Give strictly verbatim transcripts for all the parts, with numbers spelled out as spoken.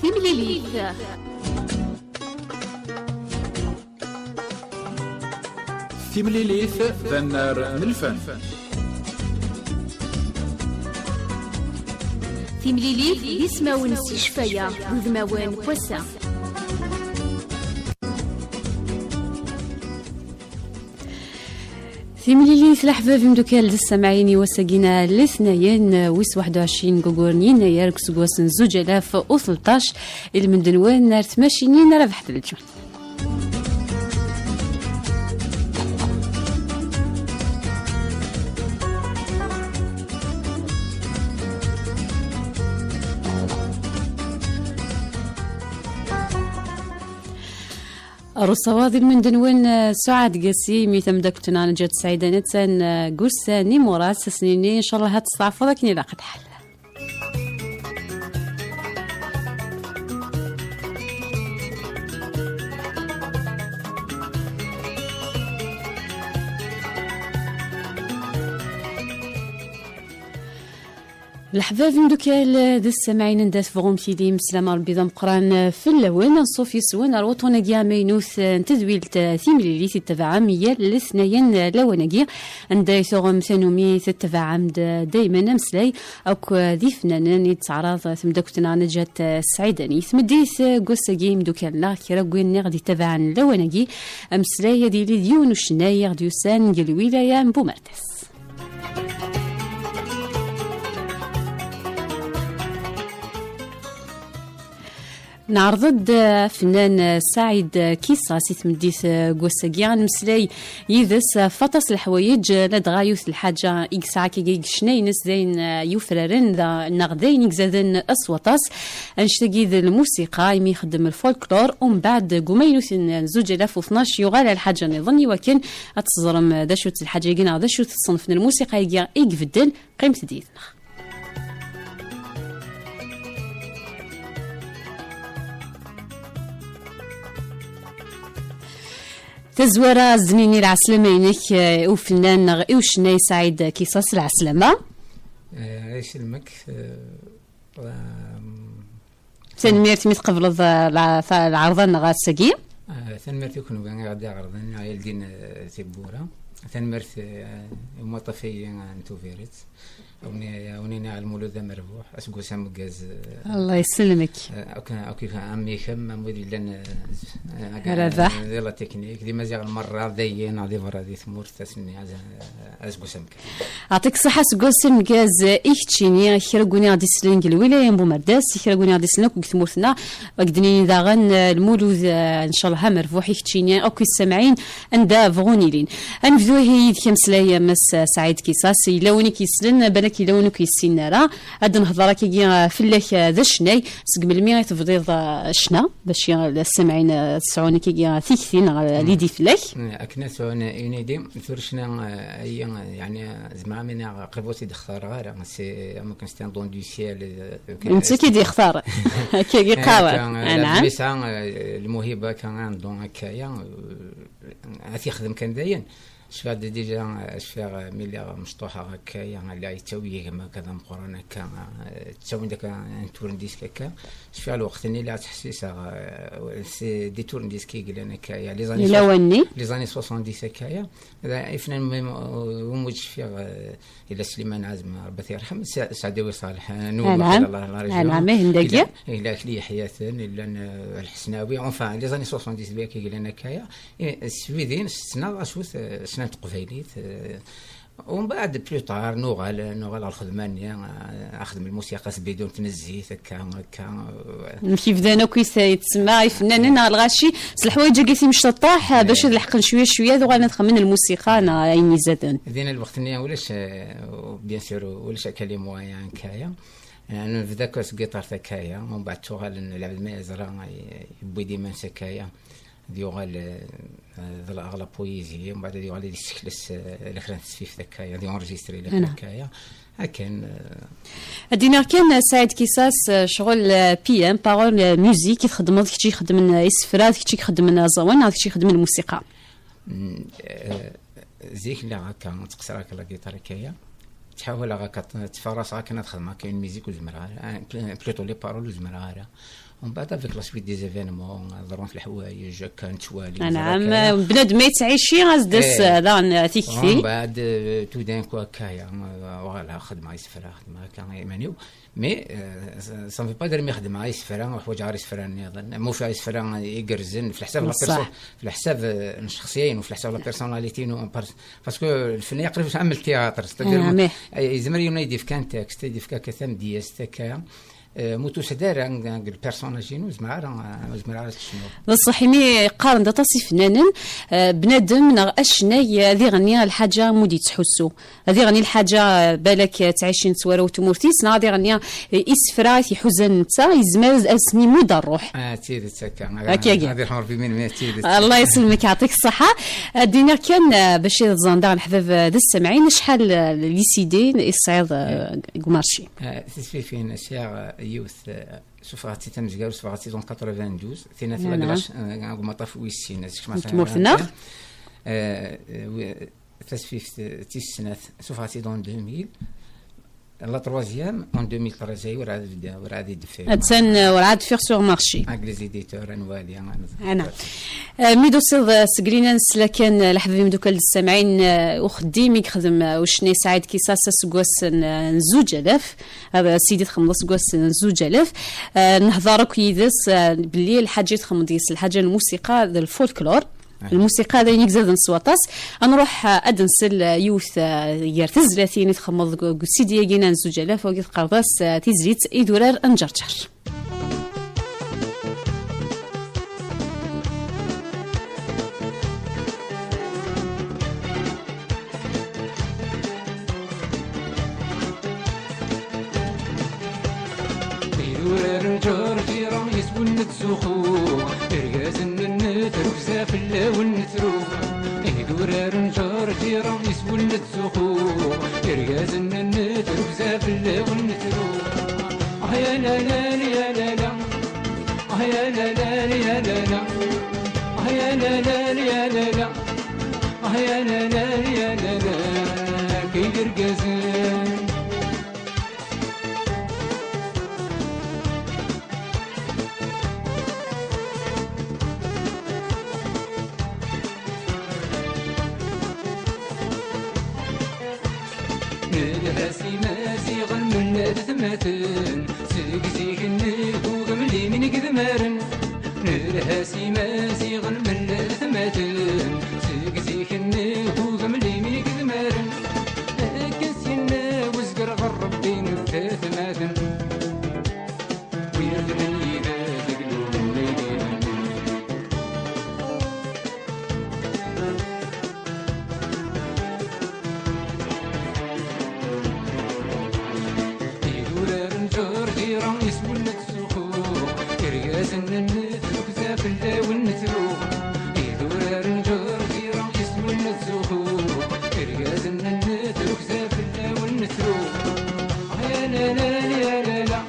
Timlilit. Timlilit d annar n lfan. Timlilit d ismawen s ccfaya d udmawen n wass-a. Timlilit, leḥbab imdukal d ssamɛin i wass-agi n letnayen, wis waḥed u ɛecrin n ugur n yennayer deg useggas n zuǧ alaf u tleṭṭac, ilmend-nwen ar tmacinin ara beḥt leǧun. Rusawaḍ ilmend-nwen, eh, Suɛad Gasi, mi tamdakelt-nneɣ Neǧat Sɛida Nettan, eh, deg ussan imuras, ass-nni, ncallah ad testeɛfuḍ akken ilaq lḥal. Leḥbab imdukal d ssamɛin anda tebɣum tilim, slam Rebbi d ameqqran fell-awen. Anṣuf yes-wen ar wuṭṭun-agi amaynut n tedwilt Timlilit i tettabaɛem yal letnayen lawan-agi, anda i tuɣem tanumi tettabaɛem-d daymen ameslay akk d ifnanen i d-teɛraḍ temdakelt-nneɣ Neǧat Sɛidani. Tmeddit n wass-agi imdukal-nneɣ, kra n win i ɣ-d-ittabaɛen lawan-agi, ameslay ad yili d yiwen ucennay i ɣ-d-yusan deg lwilaya n Bumerdas. Neɛreḍ-d, eh, afennan, eh, Saɛid, eh, Kisas i tmeddit, eh, n wass-agi. Ad nemmeslay yid-s, eh, ɣef waṭas n leḥwayeǧ, eh, ladɣa yiwet n lḥaǧa i yesɛa akkagi deg ccna-ines, d ayen, eh, yufraren da, neɣ d ayen i izaden s waṭas. Annect-agi d lmusiqa, imi ixeddem lfolklor, umbeɛd deg umaynut n zuǧ alaf u tnac yuɣal ar lḥaǧa nniḍen, i wakken ad teẓrem, eh, d acu-tt lḥaǧa-agi neɣ d acu-t ṣṣenf n lmusiqa-agi i ibedden. Qqimet-d yid-neɣ. Tazwara, ad s-d-nini lɛeslama-inek, eh, i ufennan neɣ i ucennay Saɛid Kisas, lɛeslama. Eh, iselmek, eh, um, Tanemmirt mi tqebleḍ, eh, lɛ-, ta-, lɛerḍa-nneɣ ass-agi. Eh, tanemmirt i kenwi i ɣ-d-iɛerḍen, i ɣ-yeldin, eh, tiwwura. Tanemmirt, eh, i umaṭṭaf-agi, eh, n Tubiret. Awni, awni niɣ Lmulud amerbuḥ, aseggas ameggaz, eh, Allah yesselmek. Eh, akk, akk am ikem, am wid yellan, eh, eh, Rabaḥ. Eh, di la technique, d Imaziɣen merra, dayen, neɣ di berra di tmurt, ass-nni, az-, eh, aseggas ameggaz. Yeɛṭik ṣṣeḥḥa, aseggas ameggaz i keččini, kra n win i ɣ-d-isellen deg lwilaya n Bumerdas, kra n win i ɣ-d-isellen akk deg tmurt-nneɣ, ad d-nini daɣen, eh, Lmulud, eh, ncallah amerbuḥ i keččini, akk i ssamɛin, anda bɣun ilin. Ad nebdu ihi yid-k ameslay, a Mass Saɛid Kisas. Yella win i k-yessnen, balak yella win ur k-yessinen ara. Ad d-nehḍer akkagi, eh, fell-ak, eh, d acennay. Seg melmi i tebdiḍ, eh, ccna? Bac, eh, ssamɛin, eh, sɛun akkagi, eh, tikti neɣ, eh, lidi fell-ak? Eh, akken ad sɛun, eh, une idée, tura ccna, eh, aya, eh, yeɛni, eh, zemreɣ ad iniɣ, eh, qrib ur t-id-xtareɣ ara. C'est, am akken c'est un don du ciel, eh, Netta ki d-yextar. Akkagi qqaren. Akka, eh, anɛam. Lɛebd yesɛa, eh, lmuhiba akka, un don akka-ya, eh, ad t-yexdem kan dayen. Cfiɣ d-, déjà, eh, cfiɣ, eh, mi lliɣ mecṭuḥeɣ akka-ya, lliɣ yettawi gma akka d ameqqran akka, eh, ttawin-d akka un tourne-disque akka. Cfiɣ lweqt-nni la ttḥessiseɣ, eh, c'est des tourne-disques i yellan akka-ya. Les années soix-, les années soixante-dix akka-ya. Ifnan umi ur cfiɣ, eh, Ila Sliman Azem, Rebbi ad t-yerḥem, Sa-, Saɛdawi Ṣaleḥ, eh, Nuba, Anɛam. Ila la région. Anɛam, eh, n dagi. Ila, ila Akli Yeḥyaten, ila, eh, Lḥesnawi, enfin, les années soixante-dix d wagi i yellan akka-ya. Eh, s widin, ssneɣ acu-t, eh, ssneɣ teqbaylit, eh, umbeɛd, plus tard, nuɣal, nuɣal ɣer lxedma-nni, eh, axdem lmusiqa s bidun tnezzit, akka, akka, eh. Amek i bdan akk yis-, yettsemma ifennanen neɣ lɣaci, s leḥwayeǧ-agi timecṭaṭṭaḥ, eh, bac ad leḥqen cwiya cwiya, ad uɣalen ad xedmen lmusiqa neɣ ayen izaden. Din lweqt-nni ulac, eh, bien sûr, ulac akka les moyens akka-ya. Eh, nebda akka s giṭart akka-ya, umbeɛd tuɣal n lɛebd ma yeẓra, eh, yewwi-d iman-s akka-ya. Ad yuɣal, eh, d la, la poésie, umbeɛd ad yuɣal ad yessekles, eh, la kra n tesfift akka-ya, ad yenregistré la kra akka-ya. Akken, eh. Ad d-iniɣ kan, eh, Saɛid Kisas, eh, ccɣel, eh, P M, parole, eh, musique, i txeddmeḍ, kečč i ixeddmen, eh, isefra, d kečč i ixeddmen aẓawan, neɣ d kečč i ixeddmen lmusiqa? Mm, eh, zik lliɣ akka, ttqeṣṣreɣ akka la guitare akka-ya. Ttḥawaleɣ akka, tt-, ttfaraṣeɣ akken ad xedmeɣ akka une musique ur zemreɣ ara, eh, pl-, plutôt les paroles ur zemreɣ ara. ومن بعد، avec la suite des événements, ḍerrunt leḥwayeǧ, akka nettwali, anɛam, akka. Bnadem ma yettɛici, as-d-as, eh, daɣen, eh, tikti. ومن بعد, eh, tout d'un coup, akka, ya, eh, voilà, xedmeɣ isefra, xedmeɣ akka, iman-iw. Mais, eh, ça, ça ne veut pas dire mi xedmeɣ isefra, ḥwaǧeɣ ara isefra nniḍen. Ma ufiɣ isefra igerrzen, f leḥsab la personne, f leḥsab, eh, n ccexṣiya-inu, f leḥsab la personnalité-inu, parce, parce que lfen-a qrib am le théâtre, c'est-à-dire, eh, yezmer yiwen ad d-yefk un texte, ad d-yefk akka tamedyazt, akka, eh, mu tusa-d ara deg le personnage-inu, ur zmireɣ ara, ur zmireɣ ara ad t-cnuɣ. D ṣṣeḥ, imi qqaren-d aṭas ifennanen, eh, bnadem neɣ acennay, eh, ad iɣenni lḥaǧa mu d-yettḥussu. Ad iɣenni lḥaǧa, eh, balak, eh, ttɛicin s warraw n tmurt-is, neɣ ad iɣenni, eh, isefra i t-iḥuzan netta, yezmer ad sen-imudd ṛṛuḥ. Ah, d tidet akka. Akkagi. Ad irḥem Ṛebbi, min, min, d tidet. Allah yesselmek, yeɛṭik ṣṣeḥḥa. Ad d-iniɣ kan, eh, bac ad ẓren daɣen leḥbab, eh, d ssemɛin, acḥal, eh, les C D i tesɛiḍ, eh, deg umarci? Eh, tisfifin, sɛiɣ, eh, yiwet, eh, sufɣeɣ-tt-id tamezgarut, sufɣeɣ-tt-id en quatre-vingt-douze. Tina tella deg lac-, eh, deg umaṭṭaf wis sin, ass-a, n tmurt-nneɣ. Eh, eh, wi-, tasfift, eh, tis snat, sufɣeɣ-tt-id en deux mille. La troisième, en deux mille treize, ay, werɛad bda, werɛad i d-teffiɣ. Attan, eh, werɛad teffiɣ sur marché. Avec les éditeurs, ad nwali, ad nẓer. Ana. Eh, mi d-tusiḍ, eh, seg lina nesla kan, eh, leḥbab imdukkal d ssamɛin, eh, uxeddim i yexdem, eh, ucennay Saɛid Kisas aseggas n, eh, n zuǧ alaf. Eh, sidi txedmeḍ aseggas n zuǧ alaf. Eh, nehḍer akk yid-s, eh, belli lḥaǧa i txedmeḍ yes-s, lḥaǧa n lmusiqa d lfolklor. Lmusiqa d ayen igzaden s waṭas. Ad nruḥ, eh, ad nsel, eh, yiwet, eh, gar tezlatin i txedmeḍ deg, deg usidi-agi n zuǧ alaf, wagi teqqareḍ-as, eh, tizlit Idurar n Ǧerǧer. Idurar n Ǧerǧira yes-wen nettzuxxu, irgazen n Netrukza fell-awen nettru. Idurar n Ǧerǧira yes-wen nettzuxxu, irgazen n Netrukza fell-awen nettru. Ah, ya la la, ya la la. Ah, ya la la, ya la la. Ah, ya la la, ya la la. Ah, ya la la, ya la la. Kay d irgazen. Nelha s Imaziɣen mella d atmaten, seg zik-nni ugem limin gidmaren. Nelha s Imaziɣen mella d atmaten, seg zik-nni ugem limin gidmaren. Akken s-yenna uzger ɣer Rebbi n tatmaten. Wi ixedmen yid-s deg lumuṛ n yidammen. Idurar n Ǧerǧira yes-wen nettzuxxu, irgazen n Netrukza fell-awen nettru. Idurar n Ǧerǧira yes-wen nettzuxxu, irgazen n Netrukza fell-awen nettru. Ah, ya la la, ya la la.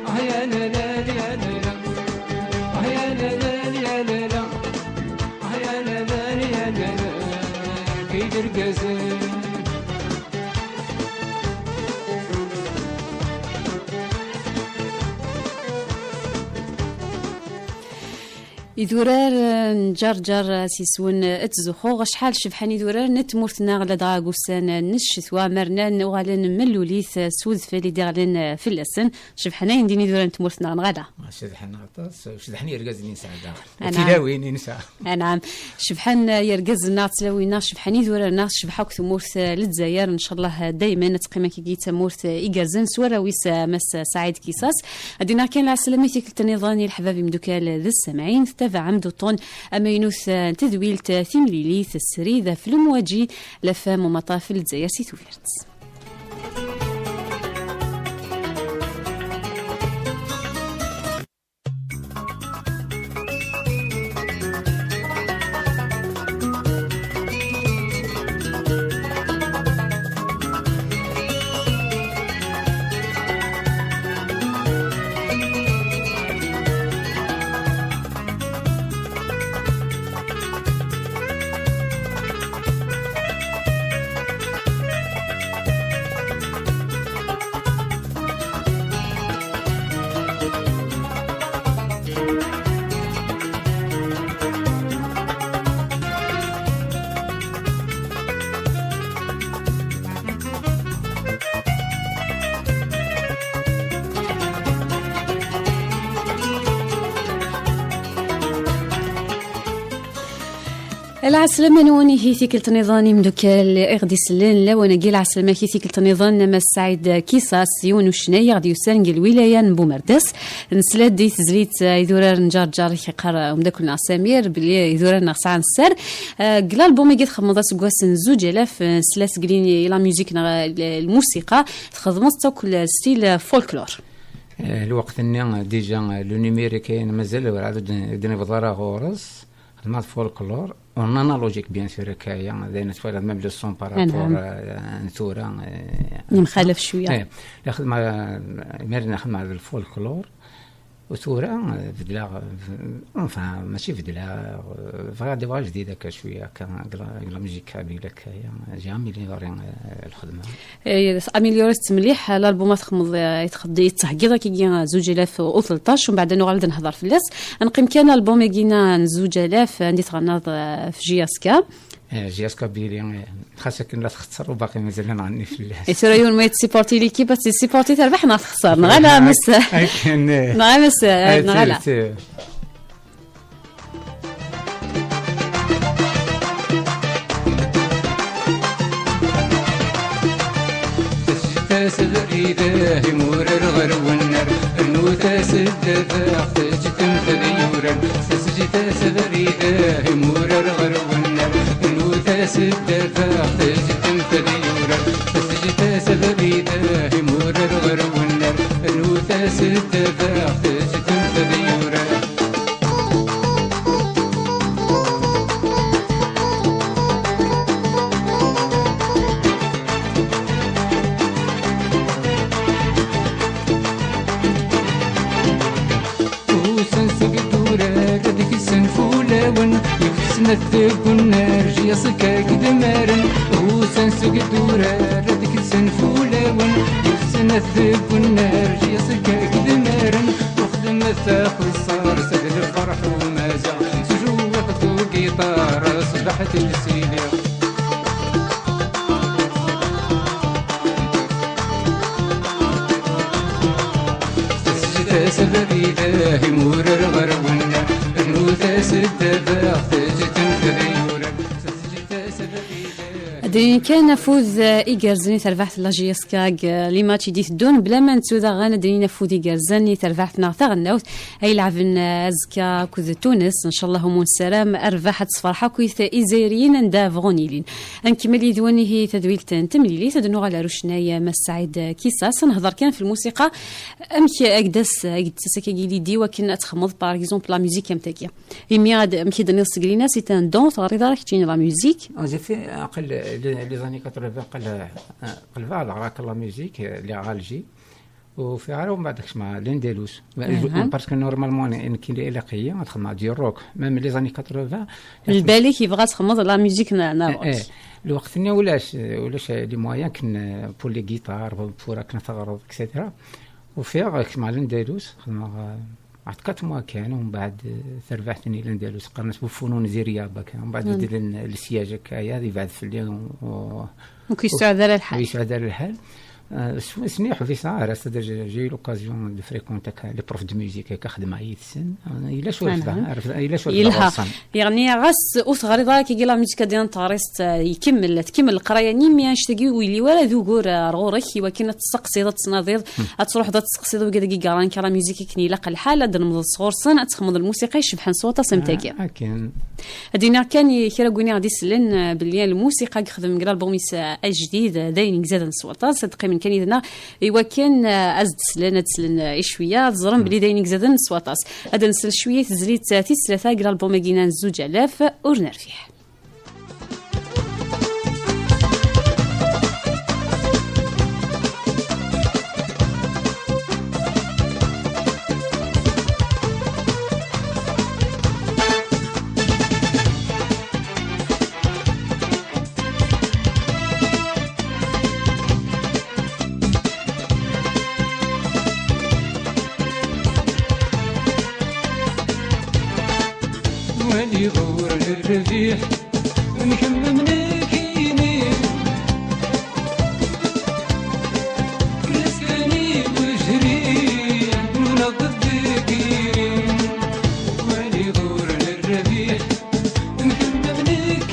Ah, ya la la, ya la la. Ah, ya la la, ya la la. Ah, ya la la, ya la la. Kay d irgazen. Idurar n Ǧerǧer s yes-wen ad ttzuxxuɣ. Acḥal cebḥen idurar n tmurt-nneɣ, ladɣa deg ussan n ccetwa, ma rnan uɣalen mellulit s udfel i d-iɣlen fell-asen. Cebḥen ayen din idurar n tmurt-nneɣ, neɣ ala? Cebḥen aṭas, cebḥen yergazen i nesɛa daɣen. Anɛam. Tilawin i nesɛa. Anɛam. Cebḥen yergazen-nneɣ, tlawin-nneɣ, cebḥen idurar-nneɣ, tecbeḥ akk tmurt, eh, Lezzayer. Ncallah, eh, daymen ad teqqim akkagi d tamurt, eh, igerrzen s warraw-is, eh, Mass Saɛid Kisas. Ad d-iniɣ kan lɛeslama i tikkelt nniḍen i leḥbab imdukkal d ssamɛin. Tettabaɛem-d uṭṭun amaynut, eh, n tedwilt, eh, timlilit, srid ɣef lemwaǧi, la femme umaṭṭaf n Lezzayer si Tubiret. Lɛeslama-nwen i tikkelt nniḍen, imdukkal i ɣ-d-isellen lawan-agi. Lɛeslama-k i tikkelt nniḍen a Mass Saɛid Kisas, yiwen ucennay i ɣ-d-yusan deg lwilaya n Bumerdas. Nesla-d i tezlit, eh, idurar n Ǧarǧar, i k-yeqqar, eh, umeddakel-nneɣ Samir, belli idurar-nneɣ sɛan sser. Eh, deg lalbum-agi txedmeḍ aseggas n zuǧ alaf, eh, nesla seg lin-, i la musique neɣ, eh, l-, lmusiqa, txedmeḍ-tt akk l-, stil folklore. Eh, lweqt-nni, eh, déjà, eh, le numérique ayen mazal werɛad ur d-, ur d-nibḍa ara ɣur-s. Xedmeɣ folklore, en analogique, bien sûr, akka, ya, d ayen twalaḍ, même le son par rapport, euh, n tura, euh, yemxalaf cwiya. Eh, la xedmeɣ, imir-nni xedmeɣ d lfolklore, u tura, eh, bedleɣ, eh, enfin, mačči bedleɣ, eh, bɣiɣ ad d-awiɣ ajdid akka cwiya, akka, deg la, deg la musique kabyle akka, ya, j'ai amélioré, eh, lxedma. Eh, améliorer-t mliḥ, l'album-a txedmeḍ, eh, i txed-, i tettheggiḍ akkagi, eh, zuǧ alaf u tleṭṭac, u mbeɛd ad nuɣal ad nehḍer fell-as. Ad neqqim kan album-agi-na n zuǧ alaf, anda i tɣennaḍ, eh, f J S K. Eh, J S K Billy, eh, xas akken la txeṣṣer u baqi mazal ad nɣenni fell-as. Eh, tura yiwen ma yettsipporti l'équipe, ad tt-yessipporti terbeḥ neɣ texṣer, neɣ ala, akken, eh. Neɣ ala, eh, neɣ ala. Tasǧilt-as abrid, imurar ɣer wennar, rnu-tas-d ddabex, teǧǧ-item d yurar. Tasǧilt-as abrid, imurar ɣer wennar, rnu-tas-d ddabex, teǧǧ-item d yurar. Tasǧilt-as abrid, imurar ɣer wennar, rnu-tas-d ddabex, teǧǧ-item d yurar. Usan seg idurar ad ksen fulawen, yiwet snat deg unnar, J S K i k-d-mmaren. Usan seg idurar ad ksen fulawen, yiwet snat deg unnar, J S K i k-d-mmaren. Xedmet axeṣṣar s d lferḥ umaziɣ, s jewwiq d ugiṭar, ṣbeḥ d lsili. Tasǧilt-as abrid, imurar ɣer wennar, rnu-tas-d ddabex, teǧǧ-item d yurar. Tasǧilt-as abrid. Ad d-nini kan afud, eh, igerrzen i terbaɛt n la J S K deg, eh, les matchs i d-iteddun, bla ma nettu daɣen ad d-nini afud igerrzen i terbaɛt neɣ taɣelnawt ay lɛeben, eh, azekka akked Tunes. Ncallah umu nessaram rrbeḥ, ad tessefreḥ akk Izzayriyen anda bɣun ilin. Ad nkemmel yid-wen ihi tadwilt n temlilit, ad nuɣal ar ucennay, eh, Mass Saɛid Kisas, ad nehḍer kan f lmusiqa. Amek ak-d-tas, ak-d-tas akkagi l'idée wakken ad txedmeḍ, par exemple, la musique am tagi? Imi ad, amek i d-tenniḍ seg lina, c'est un don, ur teɣriḍ ara keččini la musique. Ah, j'ai fait, euh, aql-, les, les années quatre-vingts, aql-, euh, qelbeɣ ad ɣreɣ la musique, euh, lliɣ ɣer Alger. Ur fiɣ ara, umbeɛd kecmeɣ l'Indalus. Aha. Parce que normalement, nekk ilaq-iyi ad xedmeɣ du rock. Même les années quatre-vingts, lbal-ik yebɣa ad txedmeḍ la musique n, n rock. Eh, eh. Lweqt-nni ulac, ulac les moyens kan, euh, pour les guitares, pour akken ad teɣreḍ, et cetera. Ufiɣ kecmeɣ l'Indalus, xedmeɣ, euh, Ɛad quatre mois kan, umbeɛd, eh, tarbaɛt-nni l'Indalus, qqaren-as Bufunun Ziryab, akka. Umbeɛd beddlen le siège akka, ya, yebɛed fell-i, u, u, ur k-yesɛed ara lḥal. Ur yesɛed ara lḥal. Eh, s-, sniḥ, ur yesɛa ara, c'est-à-dire, j'ai, j'ai eu l'occasion de fréquenter akka, les profs de musique, akka, xedmeɣ yid-sen. Eh, yella cwiṭ, aha, da, yella cwiṭ da ɣur-sen. Yeɛni, ɣas ur teɣriḍ ara akkagi la musique, ad d-iniḍ teɣrist, eh, ikemmel, tkemmel leqraya-nni, mi annect-agi ur yelli wara d ugur, eh, ar ɣur-k, i wakken ad testeqsiḍ, ad tnadiḍ, ad truḥeḍ ad testeqsiḍ wigad-agi yeɣran kan la musique akken ilaq lḥal, ad d-tlemdeḍ sɣur-sen, ad txedmeḍ lmusiqa icebḥen s waṭas am tagi. Ah, akken. Ad d-iniɣ kan i kra n win i ɣ-d-isellen, eh, belli lmusiqa i yexdem deg lalbum-is, eh, ajdid, eh, d ayen igzaden s waṭas, ad d-qqimen kan yid-neɣ i wakken, eh, ad s-d-slen, ad slen, eh, i cwiya, ad ẓren belli d ayen igzaden s waṭas. Ad nsel cwiya i tezlit, eh, tis tlata deg lalbum-agi n zuǧ alaf, Ur nerbiḥ. Wali ɣur n rrbiḥ, nkemmem nekini. Neskani wejri, nunad ddikiri. Wali ɣur n rrbiḥ, nkemmem nekini.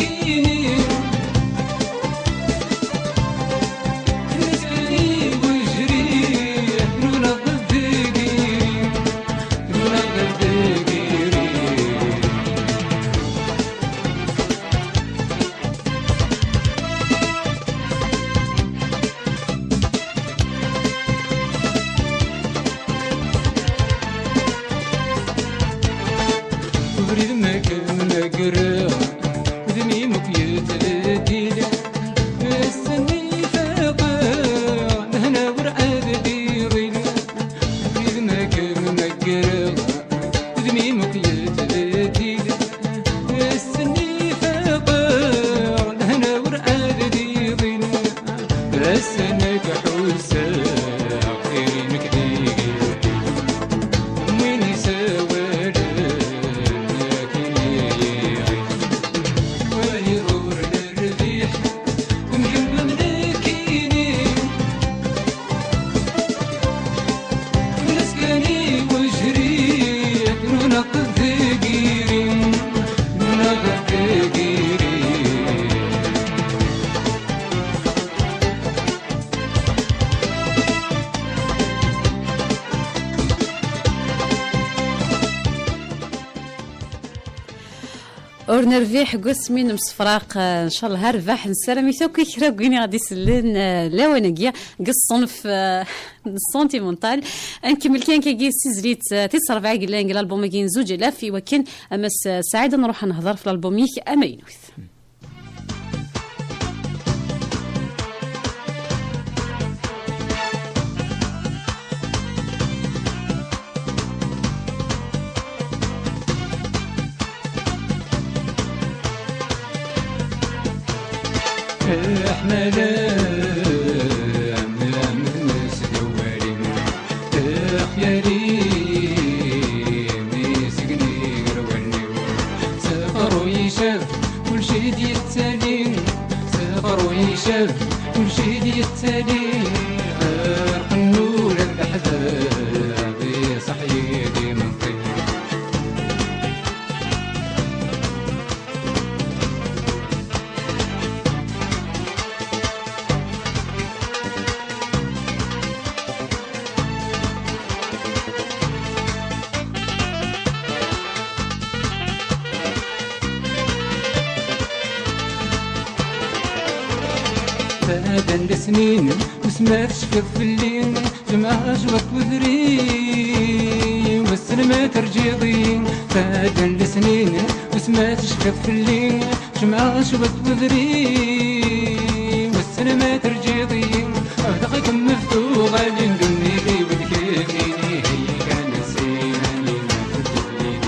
Ur nerbiḥ deg wasmi nemsefraq, eh, ncallah rrbeḥ, nessaram-it akk i kra n win i ɣ-d-isellen, eh, lawan-agi, deg ṣṣenf, eh, n sentimental. Ad nkemmel kan kagi s tizlit, eh, tis ṛebɛa i yellan deg lalbum-agi n zuǧ alaf, i wakken a Mass, eh, Saɛid, ad nruḥ ad nehder f lalbum-ik amaynut. Aḥmala, am, am, s dewwali, axyali, mi segni gar wallen-iw. Sefru icab, kulci d-yettali, sefru icab, kulci d-yettali. Ar qennur d leḥbab, iṣeḥ yid-i meṭṭi. Fadan lesnin, usma tecfiḍ fell-i, jemɛeɣ cwiṭ wedri, wissen ma terǧiḍ-iyi. Fadan lesnin, usma tecfiḍ fell-i, jemɛeɣ cwiṭ wedri, wissen ma terǧiḍ-iyi. Ɛehdeɣ-ikem f tuɣalin, ddunit-iw d kemmini, heyyi kan sin, anin tedduklin.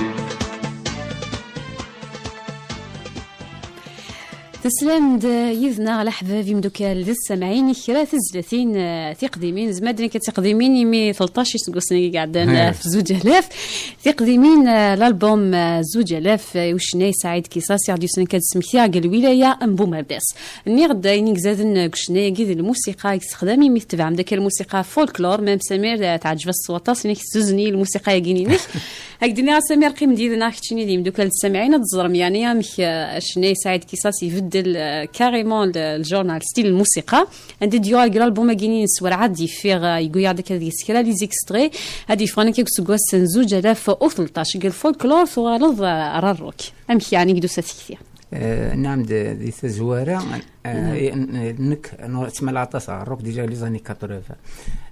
Teslam-d yid-neɣ, leḥbab, imdukal d ssamɛin, kra tezlatin, eh, tiqdimin, zmad nekk tiqdimin imi tleṭṭac iseggasen i iɛeddan, eh, f zuǧ alaf. Tiqdimin, eh, l'album, eh, zuǧ alaf, eh, i ucennay Saɛid Kisas, i ɣ-d-yusen akka ad d-smektiɣ deg lwilaya n Bumerdas. Nniɣ-d ayen i izaden deg ucennay-agi d lmusiqa i yessexdam, imi tetbeɛem-d akka lmusiqa folklore, même Samir, eh, teɛǧeb-as s waṭas, inek tezzuzen-iyi lmusiqa-agi-inek. Ak-d-nniɣ a Samir, qqim-d yid-neɣ keččini d imdukal d ssamɛin, ad teẓrem yeɛni amek, eh, acennay Saɛid Kisas ibeddel, eh, carrément le, le genre, style lmusiqa. Anda d-yuɣal deg l'album-agi-ines werɛad d-yeffiɣ, eh, yewwi-aɣ-d akka deg-s kra les extraits, ad d-yeffɣen akka deg useggas n zuǧ alaf u tleṭṭac. Deg lfolklore tuɣaleḍ, eh, ɣer rock. Amek yeɛni i d-tusa tekti? Eh, naɛam, d-, di tazwara, eh, n-, n-, nekk n-, ttmaleɣ aṭas ɣer rock déjà les années quatre-vingts.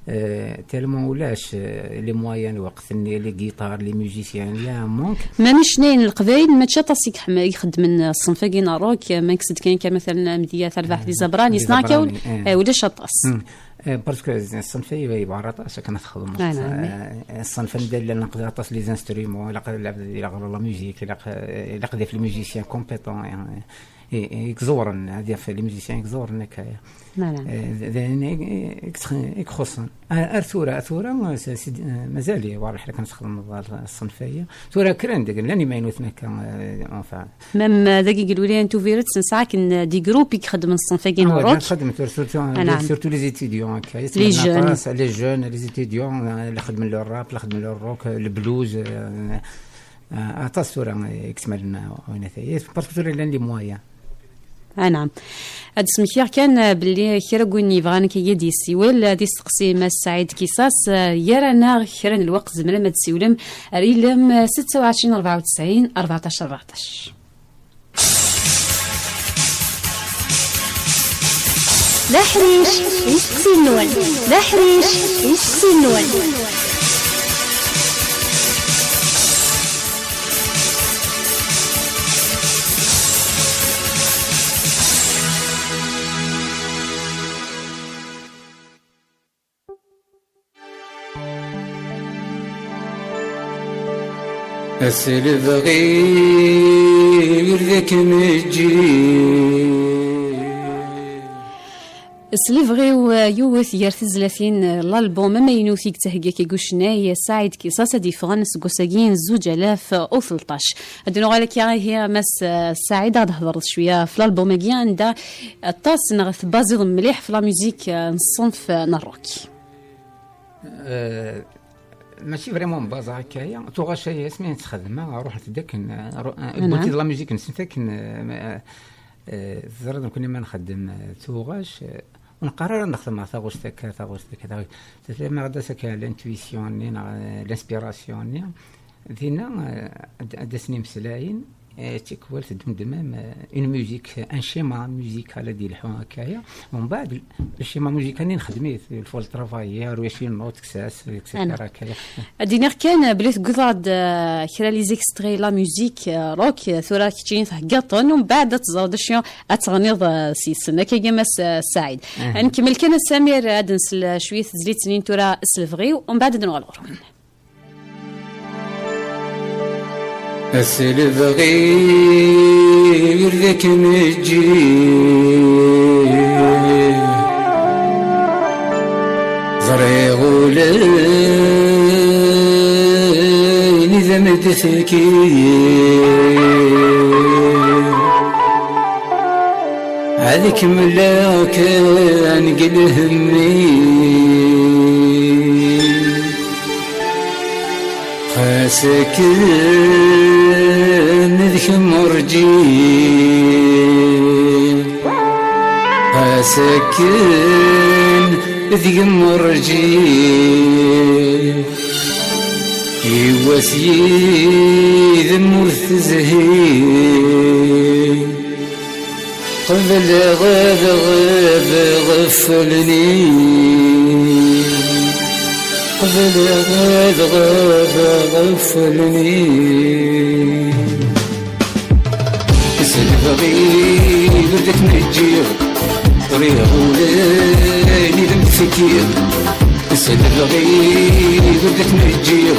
Eh, tellement ulac, eh, les moyens lweqt-nni, les guitares, les musiciens, il y a un manque. Maɛna icnayen n Leqbayel mačči aṭas i iḥem-, i ixeddmen ṣṣenf-agi n rock, eh, ma nekkes-d kan akka, matalen, amedya, tarbaɛt, les Zabrani, les Zabrani, eh, ulac aṭas. Hmm. Eh, parce que ṣṣenf-agi yebɣa aṭas akken ad txedmeḍ. Ah, naɛam. Eh, ṣṣenf anda llan aṭas les instruments, ilaq, ilaq, ilaq la musique, ilaq, ilaq d les musiciens compétents, eh. I, i iẓewren, ad yaf les musiciens iẓewren akka. Voilà. Eh, d, d ayen i, i, i ixuṣṣen. Ar, ar tura, ar tura, s, s, mazal war lḥal kan txedmeḍ ṣṣenf-agi. Tura kra n deg, llan imaynuten akka, eh, enfin. Même, eh, dagi deg lwilaya n Tubiret, nesɛa akken, eh, des groupes i ixeddmen ṣṣenf-agi n rock. Xeddmen tura surtout, surtout les étudiants akka. Les jeunes. Les jeunes, les étudiants, eh, la xeddmen le rap, la xeddmen le rock, eh, le blues, eh, Ah, aṭas tura i yettmalen winat-agi, parce que tura llan les moyens. Ah, naɛam. Ad d-smektiɣ kan, eh, belli kra n win yebɣan akka ad d-yessiwel, ad yesteqsi Mass Saɛid Kisas, eh, gar-aneɣ kra n lweqt tzemrem ad d-tessiwlem ar ilem, eh, ستة وعشرين أربعة وتسعين أربعتاش أربعتاش. D aḥric, isteqsiyen-nwen. D aḥric, isteqsiyen-nwen. A s lebɣi ur d akem-ǧǧiɣ. S lebɣi-w, eh, yiwet gar tezlatin, eh, l'album amaynut i yetthegga akka deg ucennay, eh, Saɛid Kisas, ad yeffɣen seg wass-agi n zuǧ alaf u tleṭṭac. Ad nuɣal akka ihi, Mass, eh, Saɛid, ad d-hedreḍ cwiya f l'album-agi, anda aṭas neɣ tebbaziḍ mliḥ f la musique, eh, n ṣṣenf, eh, n rock. Eh, mačči vraiment baza akka-ya. Tuɣac-aya asmi nettxedmeɣ, ruḥent-d akken, eh, ru-, eh, wwint-d la musique-nsent akken, eh, ma, eh, eh, teẓriḍ nekkni ma nxeddem, eh, tuɣac, eh, ur neqqar ara nexdem taɣect akka, taɣect akka, taɣect. Teflam-aɣ-d akka l'intuition-nni, neɣ, eh, l'inspiration-nni. Dinna, eh, ad, ad asen-imeslayen, Eh, tikwal teddem-d même, eh, une musique, un schéma musical ad yelḥu akkaya. Umbeɛd, le schéma musical-nni nexdem-it, il faut le travailler, ar wacin notes, ksas, et cetera. Akkaya. Ad d-iniɣ kan, eh, belli tegguḍ-aɣ-d, eh, kra les extraits, la musique, eh, rock, eh, tura keččini theggaḍ-ten, umbeɛd ad teẓreḍ acu ad teɣniḍ, eh, s-yessen. Akkagi, Mass, eh, Saɛid. Ad nkemmel kan, a Samir, ad nsel, eh, cwiya tezlit-nni tura s lebɣi-w, umbeɛd ad nuɣal ɣur-wen. A s lebɣi-w ur d akken ǧǧiɣ, ẓriɣ ula d am-d-tefkiḍ. Ad kemmleɣ kan deg lhemm-iw. Xas akken d kemm ur ǧǧiɣ, xas akken d kemm ur ǧǧiɣ, yiwwas yid-m ur tezhiḍ. Qebleɣ ad ɣabeɣ ɣef wallen-im. Qebleɣ ad ɣabeɣ ɣef wallen-im. S lebɣi-w ur d akken ǧǧiɣ, ɣriɣ ula d idem tfekkiḍ. S lebɣi-w ur d akken ǧǧiɣ,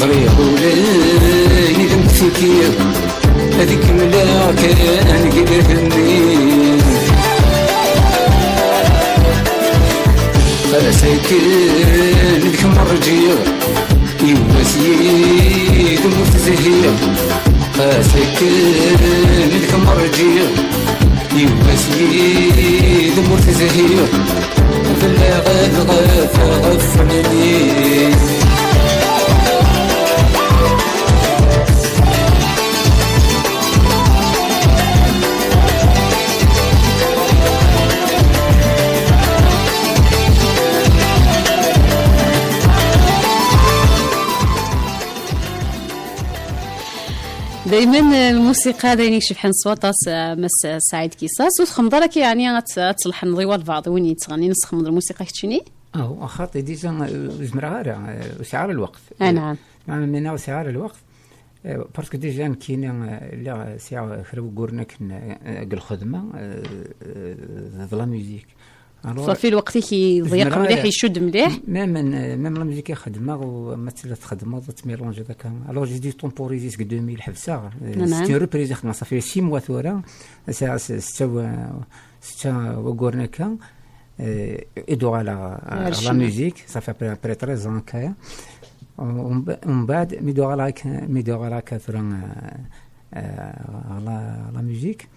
ɣriɣ ula d idem tfekkiḍ. Ad kemmleɣ kan deg lhemm-iw. Xas akken d kemm ur ǧǧiɣ, yiwwas yid-m ur tezhiḍ. Xas akken d kemm ur ǧǧiɣ, yiwwas yid-m ur tezhiḍ. Qebleɣ ad ɣabeɣ ɣef wallen-im. Daymen, eh, lmusiqa d ayen icebḥen s waṭas, eh, Mass Saɛid Kisas. Ur txemmḍ ara akka, yeɛni, ad t-, ad tleḥneḍ i walbeɛḍ i win yettɣennin, ad txemmḍ lmusiqa keččini? Aw, a xaṭi, déjà, eh, ur zmireɣ ara, eh, ur sɛiɣ ara lweqt. Ah, eh, naɛam. Naɛam, mi ur sɛiɣ ara lweqt. Eh, parce que déjà nekkini, eh, lliɣ, eh, sɛiɣ kra wagguren akken, eh, deg lxedma, eh, eh, d la musique. Alors, ṣafi, lweqt-ik iḍyeq mliḥ, icudd mliḥ. Même, euh, même la musique i xedmeɣ, u ma tella txedmeḍ, ad tmélangeḍ akka. Alors, j'ai dû temporiser seg deux mille, ḥebseɣ, euh, c'est une reprise i xedmeɣ, ça fait six mois tura, sɛiɣ s-, setta wa-, setta wagguren akka, euh, i d-uɣaleɣ, euh, la musique, ça fait à peu près treize ans akka. Umbeɛd, mi d-uɣaleɣ akka, mi d-uɣaleɣ akka tura, euh, euh, la, la musique,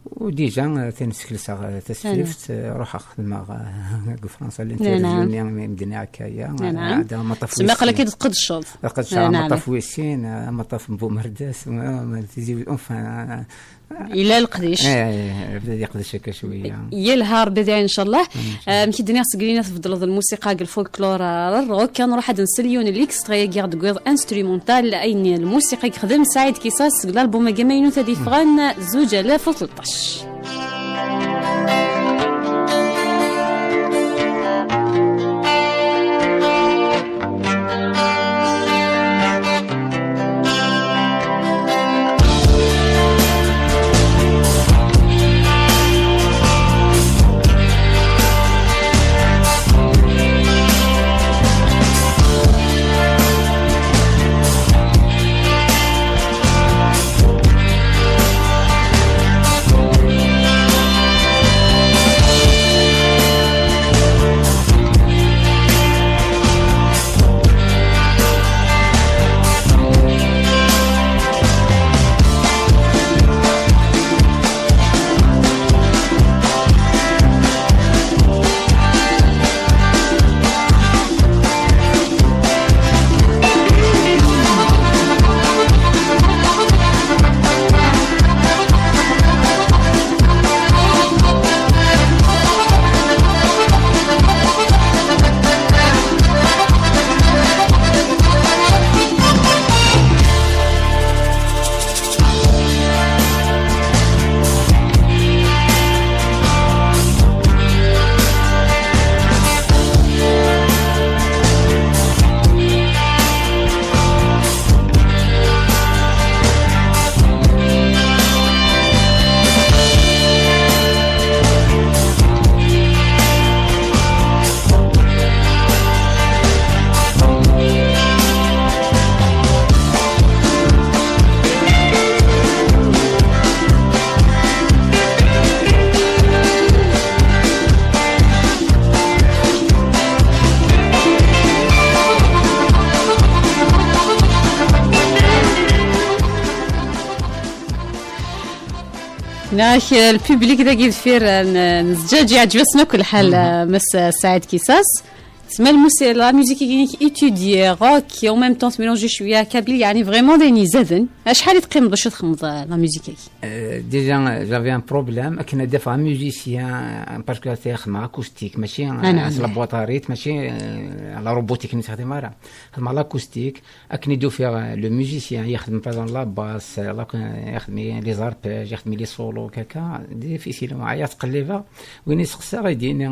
U déjà, eh, tin skelseɣ, eh, tasfift, eh, ruḥeɣ xedmeɣ, eh, deg Fransa, l'interview-nni, mi medden akka, ya, eh, ɛad amaṭṭaf wis sin. Aqedceɣ amaṭṭaf wis sin, eh, amaṭṭaf n Bumerdas, eh, Tizi Wezzu, enfin, eh, yella leqdic. Eh, eh, bda yeqdec akka cwiya. Yelha Rebbi dɣa, inchallah. Inchallah. Eh, amek i d-nniɣ seg lina tbeddleḍ lmusiqa deg lfolklore, eh, ar rock, ad nruḥ ad nsel yiwen l'extrait-agi deg wiḍ instrumental, ayen lmusiqa i yexdem Saɛid Kisas seg l'album-agi amaynut ad yeffɣen zuǧ alaf u tleṭṭac. Nak, euh, le public dagi deffir, euh, n-, n Zǧaǧ, yeɛǧeb-asen akk lḥal, euh, Mass Saɛid Kisas. Tma lmusi-, la musique-agi-inek étudiée, rock, et en même temps tmélange cwiya kabyle, يعني vraiment d ayen izaden. Acḥal i teqqimeḍ bac ad txedmeḍ, euh, la musique-agi? Euh, déjà, euh, j'avais un problème, akken ad d-afeɣ un musicien, euh, parce que c'est un acoustique, mačči, euh, Ah, non, c'est la non. Boîte à rythme, mačči, euh, la robotique, ur nexdim ara. Xedmeɣ l'acoustique, akken i d-ufiɣ, euh, le musicien, yexdem par exemple la basse, euh, la, yexdem les arpèges, yexdem les solos, kaka, difficile, ɛya tqellibeɣ, win i seqsaɣ, i d-yini,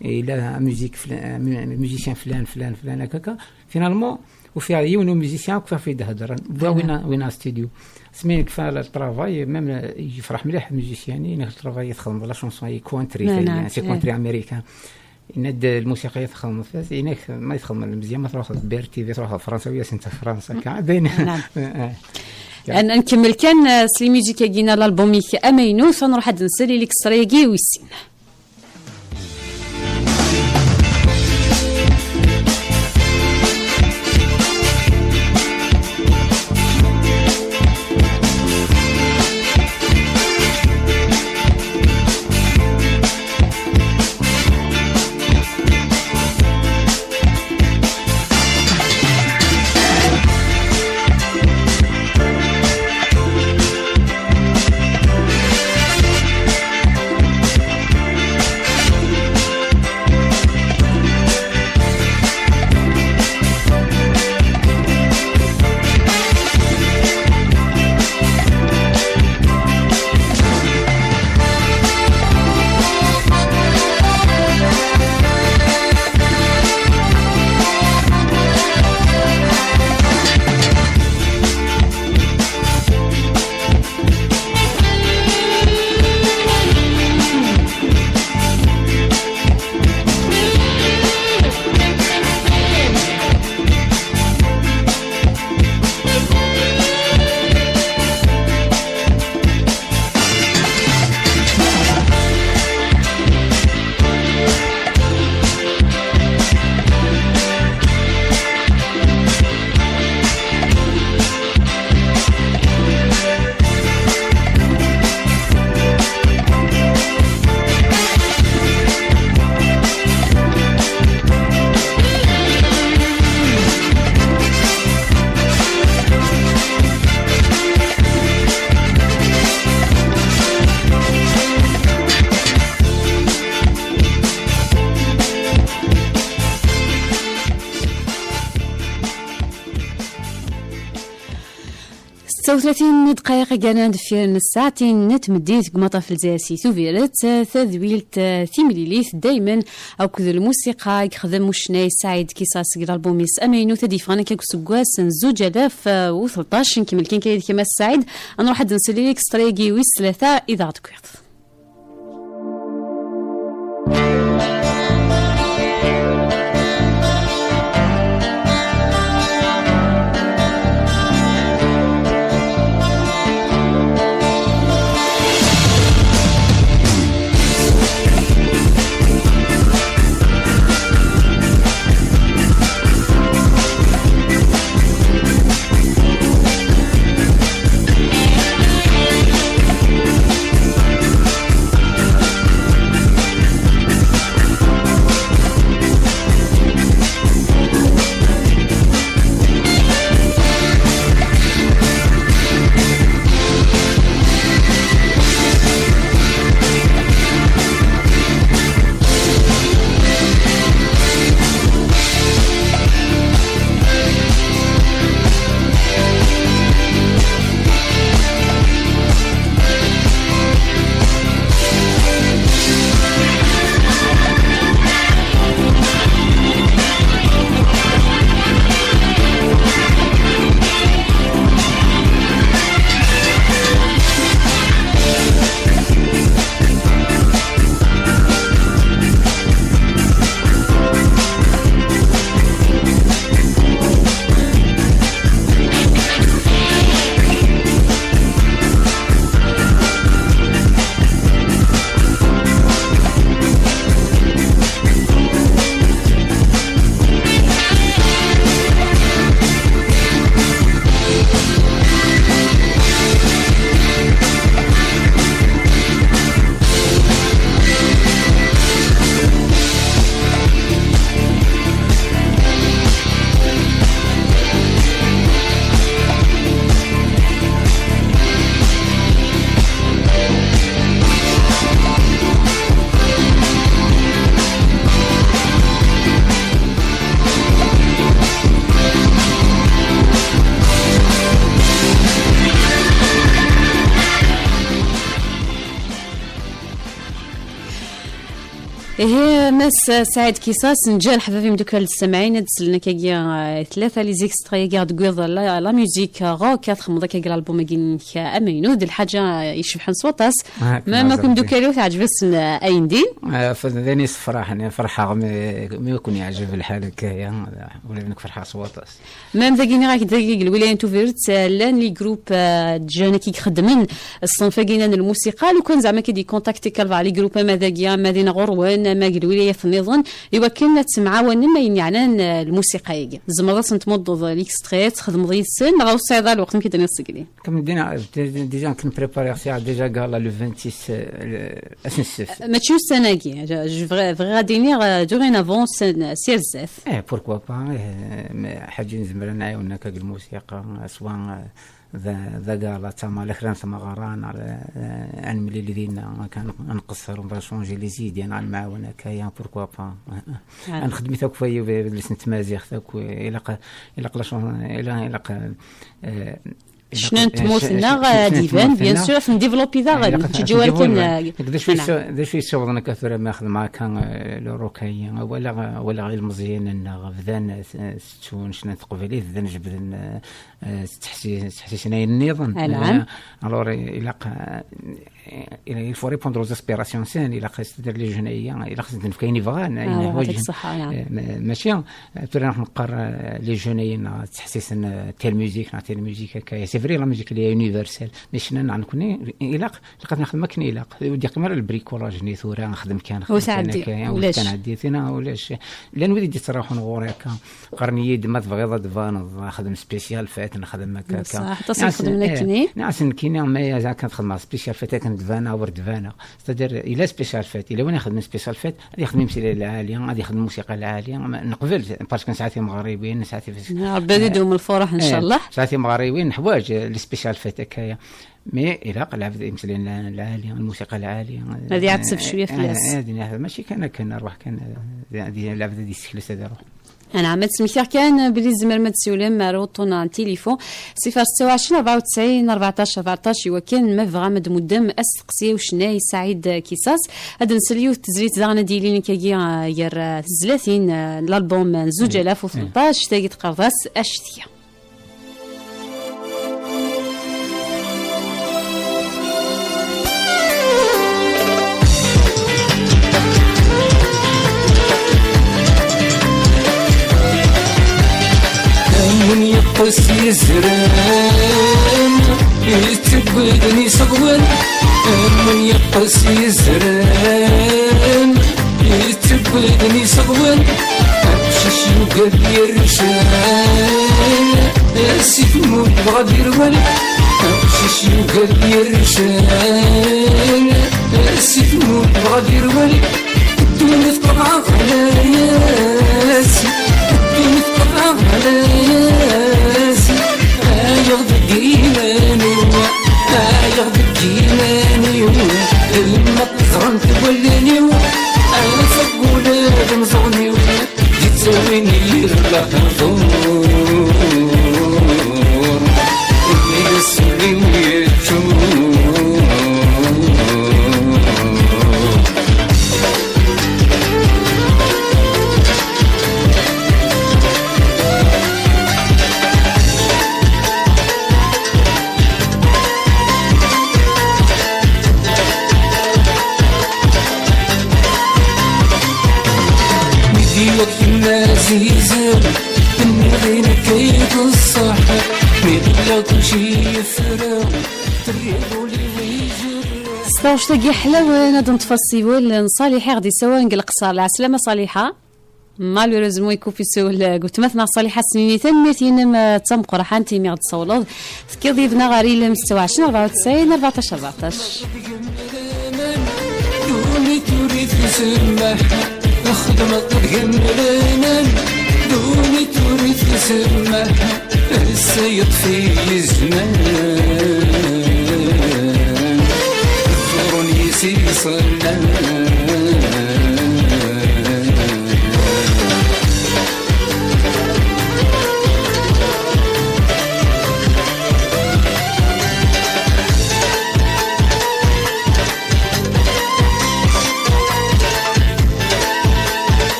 il a un musique fl-, un mu-, un musicien flan, flan, flan, kaka. Finalement, ufiɣ yiwen umusicien akk ɣef i d-heddren. Voilà. Win a, win a studio. Smi nekfa le travail, même, euh, yefreḥ mliḥ musicien-nni, le travail i txedmeḍ la chanson, i country, Naɛam, c'est country américain. Yenna-d lmusiqa i txedmeḍ, yenna-k ma i txedmeḍ mezyan, ma truḥeḍ Bear T V, truḥeḍ Fransa, u yasen-t Fransa, akka. Dayen. Naɛam. Eh, eh. Ad nkemmel kan, euh, s les musiques-agi n l'album-ik amaynut, ad nruḥ ad nsel i l'extrait-agi wis sin. Setta u tlatin ddqayeq i yernan deffir n ssaɛtin n tmeddit deg umaṭṭaf n Lezzayer si Tubiret, tadwilt, eh, timlilit daymen akked lmusiqa i yexdem ucennay Saɛid Kisas deg lalbum-is amaynut ad yeffɣen akka deg useggas n zuǧ alaf u tleṭṭac. Nkemmel kan kan yid-k a Mass Saɛid, ad nruḥ ad nsel i l'extrait-agi wis tlata i d aɣ-d-tewwiḍ. Ihi, Mass Saɛid Kisas, nǧa leḥbab imdukkal d-ssemɛin, ad d-slen akkagi, eh, tlata les extraits-agi deg wiḍ la, la musique rock, ad txedmeḍ akkagi l'album-agi-inek amaynut, d lḥaǧa, eh, icebḥen s waṭas. Ah, ma, ma ken-dukkal-iw teɛǧeb-asen, eh, ayendin? Ah, f-, d ayen yessefraḥen, ferḥeɣ mi, mi ken-yeɛjeb lḥal akka, ya, ula d nekk ferḥeɣ s waṭas. Même dagi, nniɣ-ak-d dagi deg lwilaya n Tubiret, eh, llan les groupes, eh, d jeunes i ixeddmen ṣṣenf-agi n lmusiqa, lukan zeɛma ki d-ikontakti kalbaɛ les groupes ama dagi, ama din ɣur-wen, ama deg lwilayat nniḍen, i wakken ad temɛawanem ayen yeɛnan, eh, lmusiqa-agi. Tzemreḍ ad sen-tmuddeḍ l'extrait, txedmeḍ yid-sen, neɣ ur tesɛiḍ ara lweqt, amek i d-tenniḍ seg-li? Comme déjà, déjà كنت préparé déjà gala le vingt-six, euh, le, ass n ssebt. Mačči ussan-agi, je, je, bɣiɣ, bɣiɣ ad iniɣ, euh, dorénavant, ussan, si ar zdat. Eh, pourquoi pas, eh, ma ḥaǧa nezmer ad nɛawen akka deg lmusiqa, swa, eh, d, d agala, d tama, la kra n tmeɣra, neɣ, eh, ad nemlil dinna, akka ad nqeṣṣer, on va changer les idées, neɣ ad nemɛawan akka, ya, pourquoi pas. Ah. Ad nexdem akk waya, d, d, d tmaziɣt akk, ilaq, ilaq la chan-, ilaq, ilaq, eh, Ccna n tmurt-nneɣ, eh, ad iban, bien sûr, ad ten-développer daɣen, ad ten-développer. D acu yessaw-, d acu yessawḍen akka tura ma xedmeɣ akka, eh, le rock-agi, walaɣ, walaɣ ilmeẓyen-nneɣ bdan, eh, tettun ccna n teqbaylit, bdan jebbden, eh, eh, tettḥesi-, tettḥessisen ayen nniḍen. Alors, eh, ilaq, eh, il faut répondre aux aspirations-nsen, ilaq, c'est-à-dire les jeunes-agi, ilaq ad sen-d-nefk ayen i bɣan, ayen ḥwaǧen. Eh, ma-, mačči, eh, tura neqqar, eh, les jeunes-agi, neɣ ttḥessisen, eh, telle musique, neɣ telle musique, akka. C'est vrai, la musique, elle est universelle. Mais ccna neɣ nekkni, ilaq, ilaq ad nexdem akken ilaq. Ur d-yeqqim ara le bricolage-nni tura, nexdem kan, nexdem kan akka, ur teɛeddi, ur teɛeddi, tina, ulac. Llan wid i d-yettruḥun ɣur-i akka, qqaren-iyi-d, "Ma tebɣiḍ ad d-tbaneḍ, xdem spécial fête, nexdem akka, akka." Aṭas i xedmen akkeni. Neɣ ass nekkini, ma akka ad xedmeɣ spécial fête, akken d-baneɣ, ur d-baneɣ. C'est-à-dire, il a spécial fête. Il a win ixedmen spécial fête, ad yexdem imsila lɛali, ad yexdem musiqa lɛali. Ma, neqbel, parce que nesɛa timeɣriwin, nesɛa tif-, Rebbi ad idum lfuruḥ, ncallah. Nesɛa timeɣriwin, neḥwaǧ, eh, les spécial fête akka. Mais ilaq lɛebd imsila lɛali, lmusiqa lɛali. Ad iɛetteb cwiya fell-as. Eh, eh, ad iɛetteb, mačči kan akken, rwaḥ kan, eh, ad, ad, lɛebd ad yessekles, ad iruḥ. Anɛam, ad smektiɣ kan belli tzemrem ad d-siwlem ar uṭṭun n tilifu, ṣifar ssetta u ɛecrin, rebɛa u tesɛin, rbeɛṭac, rbeɛṭac, i wakken ma tebɣam ad d-tmuddem asteqsi i ucennay Saɛid Kisas. Ad nsel yiwet tezlit daɣen ad d-yilin akkagi, ah, gar, ah, tezlatin, ah, n l'album n zuǧ alaf u tleṭṭac, tagi teqqareḍ-as Acetki. Am win yeṭṭes yezren, yettewwiden iseɣwen. Am win yeṭṭes yezren, yettewwiden iseɣwen. Aqcic yugad yercen, si tmurt dɣa d-irwel. Aqcic yugad yercen, si tmurt dɣa d-irwel. Ddunit qeḍɛeɣ ɣlayas, ddunit qeḍɛeɣ ɣlayas. Ɛyiɣ deg iman-iw, ɛyiɣ deg iman-iw. Lma ẓrant wallen-iw, ɛerfeɣ ula d imeẓẓuɣen-iw, yettawin-iyi lehdur, mi yesuli yeččur. Mi d-iwweḍ kemma azizem, tenniḍ i nekk ay d ṣṣeḥ. Mi d-illa kulci yefra, terriḍ ul-iw izerreɣ. S taɣect-agi ḥlawen, ad neṭṭef asiwel n Ṣaliḥa i ɣ-d-isawalen deg Leqṣer. Lɛeslama Ṣaliḥa. Malheureusement, ikupi ssawel deg wetma-tneɣ Ṣaliḥa Snini. Tanemmirt-inem, eh, d tameqqrant imi ɣ-d-tsawleḍ. Tekkiḍ yid-neɣ ɣer ilem setta u ɛecrin, rebɛa u tesɛin, rbeɛṭac, rbeɛṭac. Ddunit ur itsemmeḥ, xedmeɣ deg-m laman. Ddunit ur itsemmeḥ, ass-a yeṭṭef-iyi zzman. Ḍefren yis-i ṣellan.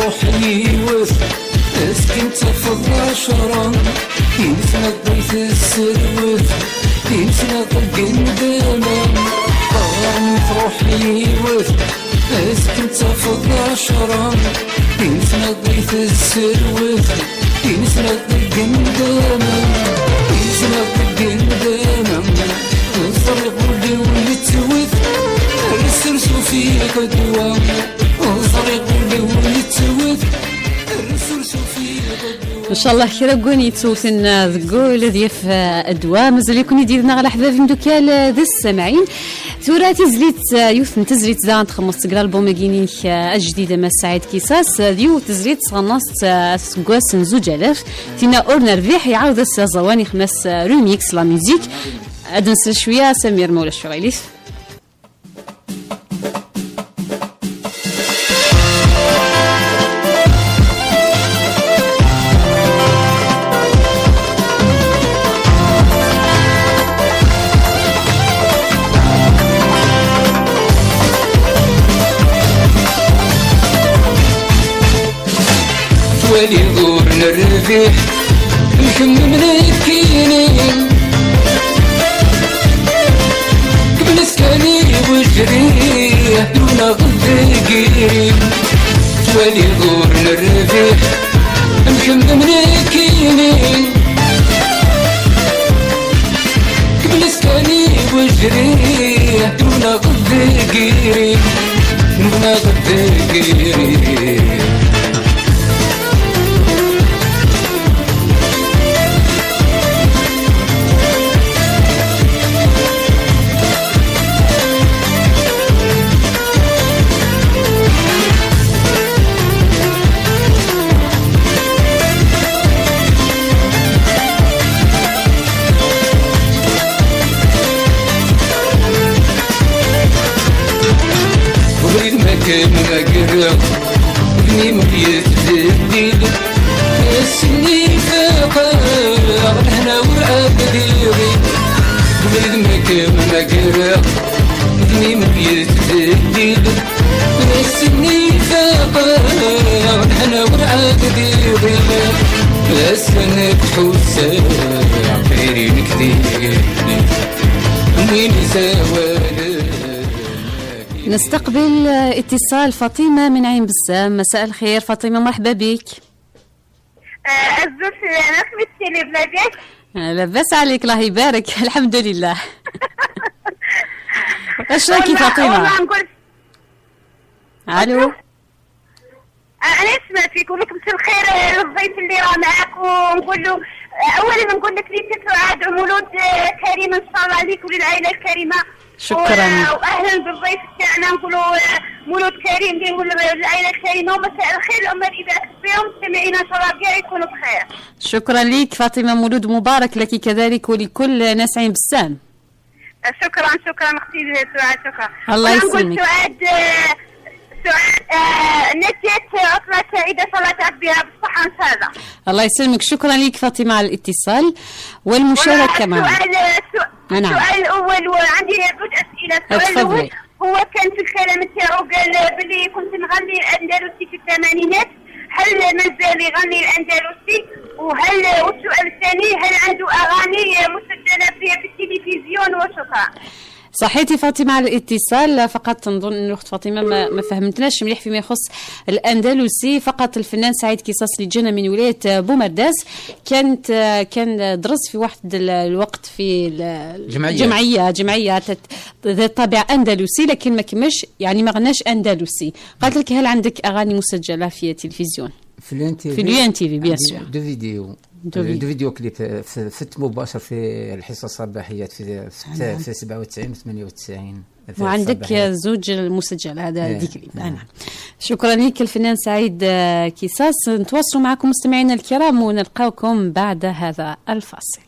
Yiwet, askin tafeḍ ɛecra, inesna ddayt sserwet, inesna ṭeggen dama. Qqaren tṛuḥ yiwet, askin tafeḍ ɛecra, inesna ddayt sserwet, inesna ṭeggen dama, inesna ṭeggen dama. Ẓriɣ ul-iw yettwet, rres ur s-ufiɣ ddwa. Ẓriɣ ul-iw yettwet, rres ur s-ufiɣ ddwa. Ncallah kra n win yettewten, uh, deg wul ad yaf, uh, ddwa. Mazal-iken-id yid-neɣ leḥbab imdukal, uh, d ssamɛin. Tura tizlit, uh, yiwet n tezlit daɣen txemmeṣ deg lalbum-agi-inek, uh, ajdid a Mass Saɛid Kisas, uh, d yiwet tezlit sɣennaset, uh, aseggas n zuǧ alaf. Tinna ur nerbiḥ, iɛawed ass aẓawan ixem-as, uh, remix la musique. Ad nsel cwiya Samir ma ulac aɣilif. Twaliḍ ur nerbiḥ, nkemmem nekkini. Kemmlet kan i wejrih, duna ɣef deg-i. Twaliḍ ur nerbiḥ, nkemmem nekkini. Kemmlet kan i wejrih, duna ɣef deg-i. Duna ɣef deg-i. Ubrid ma kem-, ma greɣ, udem-im yettbeddil. Ass-nni faqeɣ, lehna ur ɛad d-iɣi. Ubrid ma kem-, ma greɣ, udem-im yettbeddil. Ass-nni faqeɣ, lehna ur ɛad d-iɣi. Ass-nni tḥusseɣ tayri-inek d-iɣli. Win isawalen. نستقبل اتصال فاطمة من عين بسام. مساء الخير فاطمة، مرحبا بك. آه، الزوج سلامة، كيف تسيري بلادك؟ آه، لاباس عليك، الله يبارك. الحمد لله. اش راكي والله، فاطمة؟ والله نقول الو. آه، أنا سمعت فيك، ولك مساء الخير، آه، للضيف اللي راه معاك، ونقول له، آه، أولًا نقول لك ليك سعاد مولود، آه، كريم إن شاء الله عليك وللعائلة الكريمة. شكرًا. و-، وأهلًا بالضيف تاعنا، نقولوا، آه، مولود كريم، اللي نقول للعائلة الكريمة، ومساء الخير الأمة اللي بعثت بهم، سامعين إن شاء الله كاع يكونوا بخير. شكرًا ليك فاطمة، مولود مبارك لك كذلك ولكل ناس عين بسام. شكرًا، شكرًا أختي سعاد، شكرًا. الله يسلمك. سعاد، آه، سعاد، آه، نجت عطلة سعيدة، صلاة بها بالصحة إن شاء الله. الله يسلمك، شكرًا لك فاطمة على الاتصال والمشاركة معنا. السؤال، السؤ-، نعم. السؤال الأول، وعندي زوج أسئلة. السؤال الأول، تفضلي. هو كان في الكلام تاعو قال بلي كنت نغني الأندلسي في الثمانينات، هل مازال يغني الأندلسي؟ وهل، والسؤال الثاني، هل عنده أغاني مسجلة في، في التلفزيون؟ وشكرًا. صحيتي فاطمة على الاتصال، فقط نظن أن الأخت فاطمة ما، ما فهمتناش مليح فيما يخص الأندلسي. فقط الفنان سعيد كيساس اللي جانا من ولاية بومرداس، كانت، كان درس في واحد ال-، الوقت في ال-، جمعية. جمعية، جمعية تت-، ذات طابع أندلسي، لكن ما كمش، يعني ما غناش أندلسي. قالت لك: "هل عندك أغاني مسجلة في التلفزيون؟" في اليو إن تي في. في اليو إن تي في، بيان عندي سور. دو فيديو. دو آه، فيديو. دو فيديو كليب، آه، في، في الث مباشر في الحصة الصباحية في، في، نعم. في سبعة وتسعين و ثمانية وتسعين في وعندك الصباحية. زوج المسجل هذا إيه، ديك اللي. نعم. نعم. شكرًا لك الفنان سعيد، آه، كيساس. نتواصلوا معكم مستمعينا الكرام ونلقاكم بعد هذا الفاصل.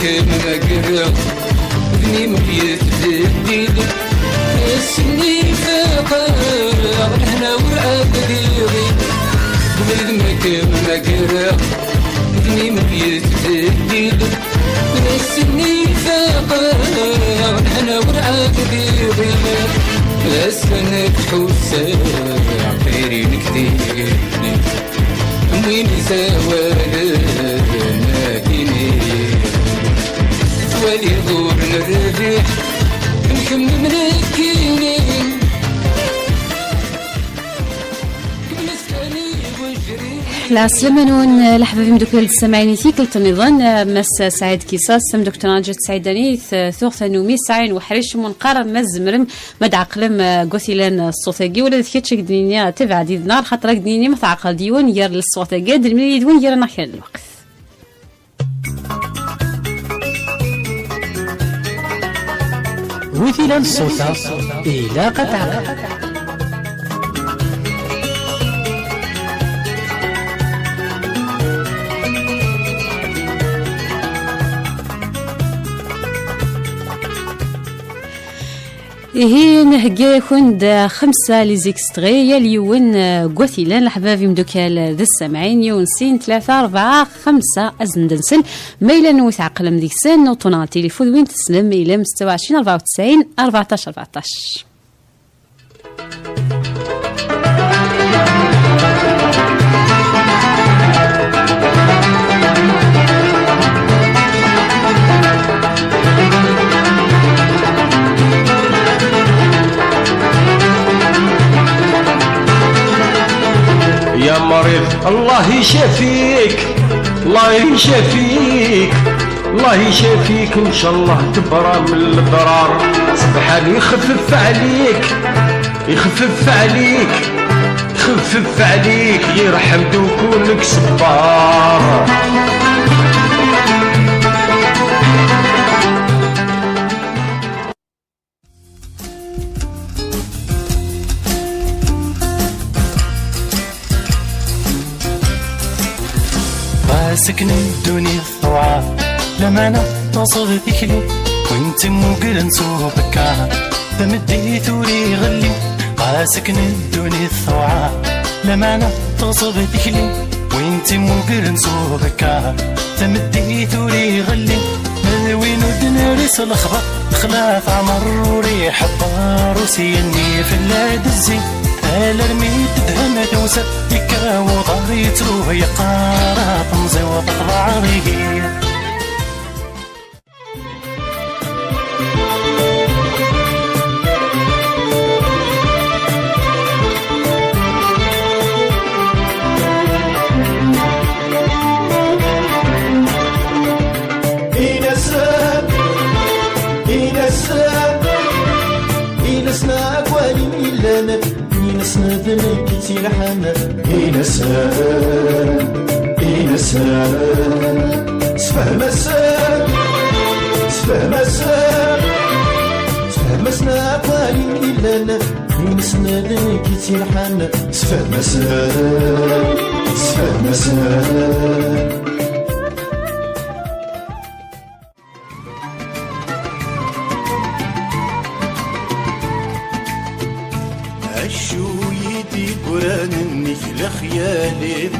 Kem ma greɣ, udem-im yetbeddil. Ass-nni faqeɣ, lehna werɛad d-iɣil. Bnadem kem ma greɣ, udem-im yetbeddil. Ass-nni faqeɣ, lehna werɛad d-iɣil. Ass-a nekk ḥusseɣ tayri-nnek tili. Win isawalen ad iniɣ, twaliḍ ur nerbiḥ, nxemmem nekkini. Meskan i wejrih. Lɛeslama-nwen, leḥbab imdukkal d ssamɛin i tikkelt nniḍen, Mass Saɛid Kisas, Mduktur Naǧat Saɛidani, t-, tuɣ tanumi Saɛin Weḥric, Munqar, ma tzemrem, ma d-ɛeqlem, eh, deg wat ilan, eh, ṣṣut-agi, ula d kečč ad k-d-nini, eh, tabeɛdit-nneɣ, lxaṭer ad k-d-nini ma tɛeqleḍ yiwen gar-s ṣṣut-agi, ad d-nemlil yid-wen gar-aneɣ kra n lweqt. Wi t-ilan ṣṣut-a, ilaq ad tɛeqlem. Ihi, nhegga-yakun-d xemsa les extraits, yal yiwen, eh, deg wat ilan, leḥbab imdukkal d ssamɛin, yiwen, sin, tlata, rebɛa, xemsa, azen-d-nsen. Ma yella nwi tɛeqlem deg-sen, uṭṭun ɣer tilifu d win tessnem, ilam setta u ɛecrin, rebɛa u tesɛin, rbeɛṭac, rbeɛṭac. يا مريض، الله يشافيك، الله يشافيك، الله يشافيك، إن شاء الله تبرى من الضرر. سبحان يخفف عليك، يخفف عليك، يخفف عليك، يرحم دوكونك صبار. Ɣas akken ddunit tewɛer, lamana teɣṣeb tikli, win tt-immugren s ubekkar, tameddit ur iɣelli. Ɣas akken ddunit tewɛer, lamana teɣṣeb tikli, win tt-immugren s ubekkar, tameddit ur iɣelli. Ma d win ur d-nri s lexbar, xlaf ɛmer ur iḥebber, ur s-yenni fell-ad zzin. Alarmi tedhem tewser, yekka uḍar yettru, yeqqar a temẓi-w texḍeɛ-iyi. Inasen, inasen, inasen akk ayen yellan, inasen d nekk i tt-yerḥan. Inasen, inasen, sefhem-asen, sefhem-asen, sefhem-asen akk ayen yellan, inasen d nekk i tt-yerḥan. Sefhem-asen, sefhem-asen. Acu i d-yeggran nnig lexyal-im,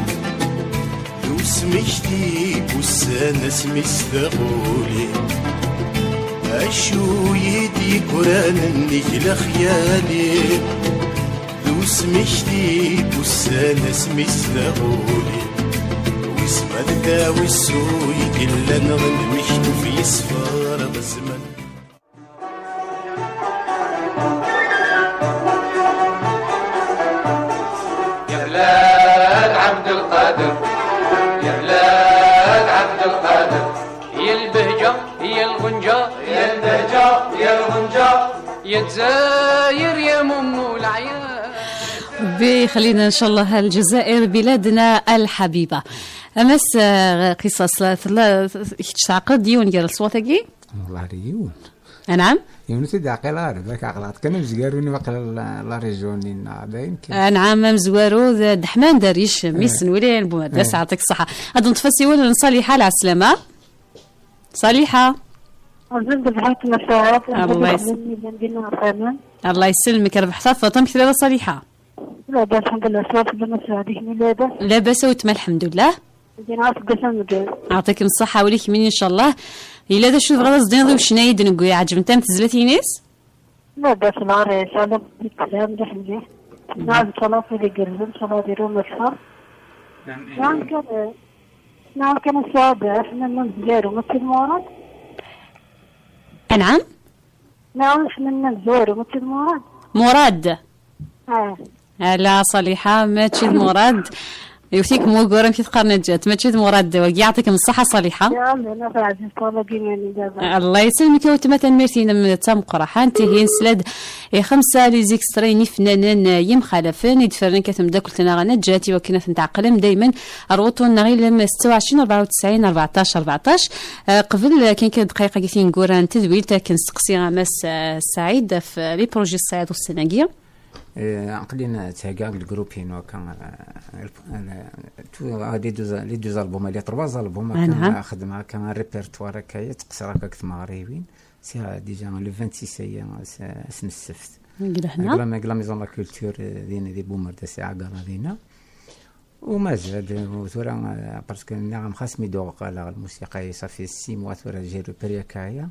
d usmekti n wussan asmi s taɣuli. Acu i d-yeggran nnig lexyal-im, d usmekti n wussan asmi s taɣuli. Wis ma d dawis i yellan ɣer lmektub yesfer ɣer zzman. يا بلاد عبد القادر، يا بلاد عبد القادر، يا البهجة، يا الغنجة، يا البهجة، يا الغنجة، يا دزاير، يا مم العيال. ربي يخلينا إن شاء الله الجزائر بلادنا الحبيبة. أمس، آه، قصص لا، لا، كتشتعقد ديون ديال الصوت أكيد؟ والله ريون. أنعم؟ يونس يدعقل غير، ذاك عقلات. كان مزقاروني وقال لا، لا ريجوني نا، باين كان. أنعم، مزوارو، ذا دحمان داريش، ميس نولي، المهم، ذا ساعتك الصحة. هاد نطفى سيول، نصلي حال على السلامة. Ṣaliḥa. Azul d lḥakem a Saɛid. Azul d lḥakem. Allah yesselmek, rebḥet a Faṭma, amek telliḍ a Ṣaliḥa? Labas, lḥemdullah, ṣṣwab fell-am a Saɛid, kemm labas? Labas a weltma, lḥemdullah. Dina aseggas ameggaru. Yeɛṭikem ṣṣeḥḥa, wali kemmini ncallah. Yella d acu tebɣiḍ ad s-d-tiniḍ i ucennay i d-newwi, ɛeǧbent-am tezlatin-is? Labas, lɛar, ncallah di ṭṭlam, mliḥ mliḥ. Nɛad ncallah wid igerrzen, ncallah ad irum akteṛ. Nɛam kan, nɛam kan a Saɛid, aḥnin n umezwaru, mačči d Murad? Anɛam? Nɛam, aḥnin n umezwaru, mačči d Murad? Murad. Ah. Ala, Ṣaliḥa, mačči d Murad. Iwet-ikem wugur, amek i teqqar Naǧat, mačči d Murad wagi, yeɛṭikem ṣṣeḥḥa, Ṣaliḥa. Ya, Allah, nafeɛ, ɛziz, ṭṭalab iman-im, baba. Allah yesselmek a weltma, tanemmirt-inem d tameqqrant. Ihi, nesla-d i xemsa les extraits n yifennanen yemxalafen i d-fernen akka tmeddakelt-nneɣ Naǧat, i wakken ad ten-tɛeqlem daymen ar wuṭṭun-nneɣ ilem setta u ɛecrin, rebɛa u tesɛin, rbeɛṭac, rbeɛṭac. Eh, qbel, eh, kan kra ddqayeq-agi tineggura n tedwilt, akken steqsi a Mass, eh, Saɛid, ɣef, eh, les projets Saɛid ussan-agi. Eh, aql-in ttheggaɣ deg lgrup-inu akka, eh, eh, tu-, ah, les deux, les deux albums, les trois albums, akka, anha, xedmeɣ akka un répertoire akka, ttqeṣṣreɣ akka deg tmeɣriwin. Sɛiɣ déjà le vingt-six aya, ass, ass n ssebt. Deg lehna. Deg la, deg la Maison de la Culture, eh, din, di Bumerdès, sɛiɣ agaṛa dinna. U mazal, eh, tura, eh, parce que nniɣ-am xas mi d-uɣaleɣ lmusiqa, ça fait six mois tura, j'ai repris akka aya.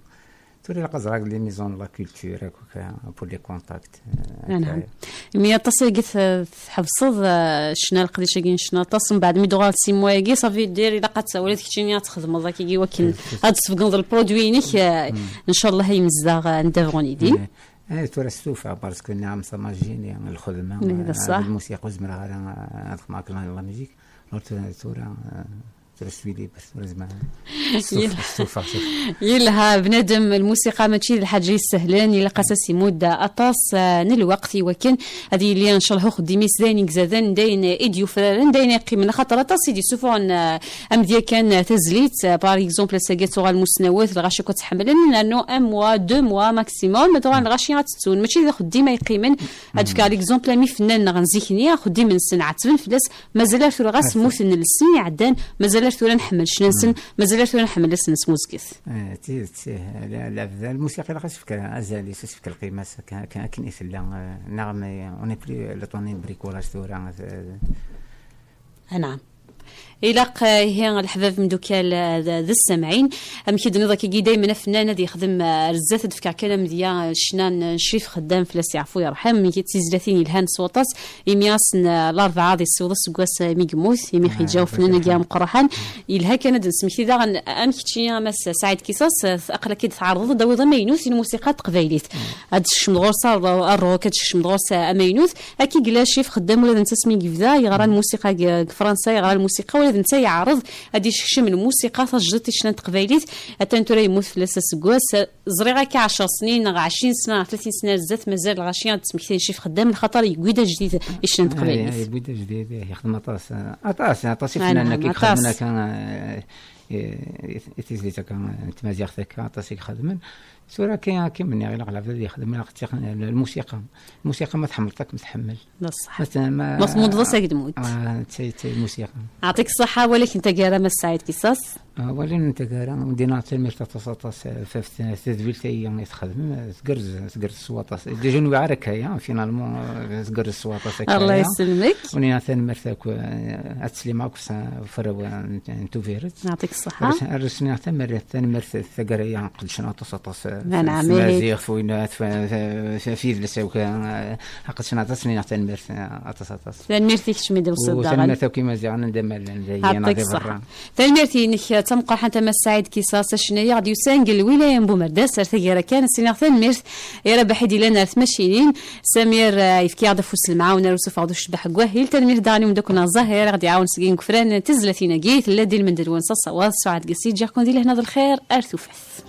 Tura ilaq ad ẓreɣ les maisons de la culture, akka, pour les contacts, eh, anha, akka. Mi aṭas agi t-, tḥebseḍ, eh, ccna, leqdic-agi n ccna aṭas, mbeɛd mi d-uɣaleḍ six mois-agi, ça veut dire ilaq ad t-, ula d keččini ad txedmeḍ akka i wakken, c'est, c'est, ad tesbegneḍ lproduit-inek, eh, mm, ncallah ay mezdaɣ, eh, anda bɣun idin. Eh, tura stufaɣ, parce que nniɣ-am ça m'a gêné, lxedma, eh, d ṣṣeḥ, lmusiqa ur zmireɣ ara, eh, ad xedmeɣ akka la, la musique. Alors, tura, tura, eh, tura je suis libre, tura zemreɣ. Stufaɣ, stufaɣ, stufaɣ. Yelha, bnadem, lmusiqa mačči d lḥaǧa yessehlen, ilaq-as ad s-imudd aṭas, eh, n lweqt i wakken ad yili, ncallah, uxeddim-is d ayen izaden, d ayen i d-yufraren, d ayen yeqqimen, axaṭer aṭas i d-yessufuɣen, eh, amedya kan, eh, tazlit, eh, par exemple, ass-agi ad tuɣal musnawet, lɣaci akk ad tt-ḥemmlen, nernu un mois, deux mois maximum, ad tuɣal lɣaci ad tt-ttun. Mačči d axeddim ay yeqqimen. Ad fkeɣ l'exemple am ifennanen-nneɣ n zik-nni, axeddim-nsen ɛettben fell-as, mazal ar tura ɣas mmuten lsnin iɛeddan, mazal ar tura nḥemmel ccna-nsen, mazal ar tura nḥemmel ass n smuzget. Eh, d tidet, ih, la, la, la, lmusiqa ilaq ad s-tefk azal-is, ad s-tefk lqima-s akken, akken, akken i tella, eh, neɣ ma, on n'est plus le temps n bricolage tura, eh, Anɛam. Ilaq, eh, ihi, leḥbab mdukal, eh, d, d ssamɛin. Amek i d-nniḍ akkagi, daymen afennan ad yexdem, eh, ar zdat, ad d-fkeɣ kan amedya, eh, ccna n, n Crif Xeddam, fell-as yeɛfu yerḥem, mi d tizlatin yelhan s waṭas, imi ass n, eh, larebɛa ad yessiweḍ aseggas, eh, mi yemmut, imi ɣ-yeǧǧa ufennan-agi ameqqran. Yelha kan ad d-nesmekti daɣen, am kečči, a Mass Saɛid Kisas, eh, aql-ak-id tɛerḍeḍ ad d-tawiḍ amaynut i lmusiqa taqbaylit. Ad d-tsekcmeḍ ɣur-s ar-, ar-rock, ad d-tsekcmeḍ ɣur-s, eh, amaynut. Akka i yella Crif Xeddam, ula d netta asmi i yebda yeɣra lmusiqa deg, deg Fransa, yeɣra lmusiqa, ula d netta yeɛreḍ ad d-isekcem lmusiqa tajdidt i ccna n teqbaylit. Atan tura yemmut fell-as aseggas. Ẓriɣ akka ɛecṛ snin neɣ ɛecrin sna neɣ tlatin sna ar zdat, mazal lɣaci ad d-smektayen Crif Xeddam, lxaṭer yewwi-d ajdid i ccna n teqbaylit. Yewwi-d ajdid, ih, yexdem aṭas, aṭas, aṭas ifennanen akka i ixedmen akka, eh, eh, i, i tizlit akka n tmaziɣt akka, aṭas i ixedmen. Tura akka, akka menni, ilaq lɛebd ad yexdem, ilaq ttiq-, lmusiqa. Lmusiqa ma tḥemmleḍ-tt, ma tḥemmel. D ṣṣeḥ. Ma t-, ma, ma tmudeḍ-as agdmut. Ah, d tay, d tay lmusiqa. Yeɛṭik ṣṣeḥḥa, awal-ik n taggara, Mass Saɛid Kisas. Ah, awal-inu n taggara, dina tanemmirt aṭas, aṭas, eh, f, f, tedwilt-agi i txedmem, eh, tgerrez, tgerrez s waṭas. Déjà nwiɣ ara akka aya, finalement, eh, tgerrez s waṭas akka aya. Allah yesselmek. U nniɣ tanemmirt akk, eh, ad teslim akk s, f warraw n, n Tubiret. Yeɛṭik ṣṣeḥḥa. Ar s-, ar s-nniɣ tanemmirt, tanemmirt taggara-ya, qedcen aṭas, aṭas, eh, anɛam, s tmaziɣt, f win, f, f, f yidles akk, eh, qedcen aṭas, nniɣ tanemmirt, eh, aṭas, aṭas. Tanemmirt i kečč mi d-tewsiḍ daɣen. U tanemmirt akk i Imaziɣen anda ma llan, dagi neɣ di berra. Tanemmirt-inek d tameqqrant a Mass Saɛid Kisas, acennay i ɣ-d-yusan deg lwilaya n Bumerdas. Ar taggara kan, ad s-iniɣ tanemmirt i Rabaḥ i d-yellan ar tmacinin. Samir, eh, yefka-aɣ-d afus n lemɛawna ar usufeɣ d ucebbeḥ deg wahil. Tanemmirt daɣen i umeddakel-nneɣ Zahir, i ɣ-d-iɛawen seg yinegfran n tezlatin-agi. Tella-d i lmend-nwen s ṣṣawat, Suɛad Gasi, ǧǧiɣ-ken di lehna d lxir, ar tufat.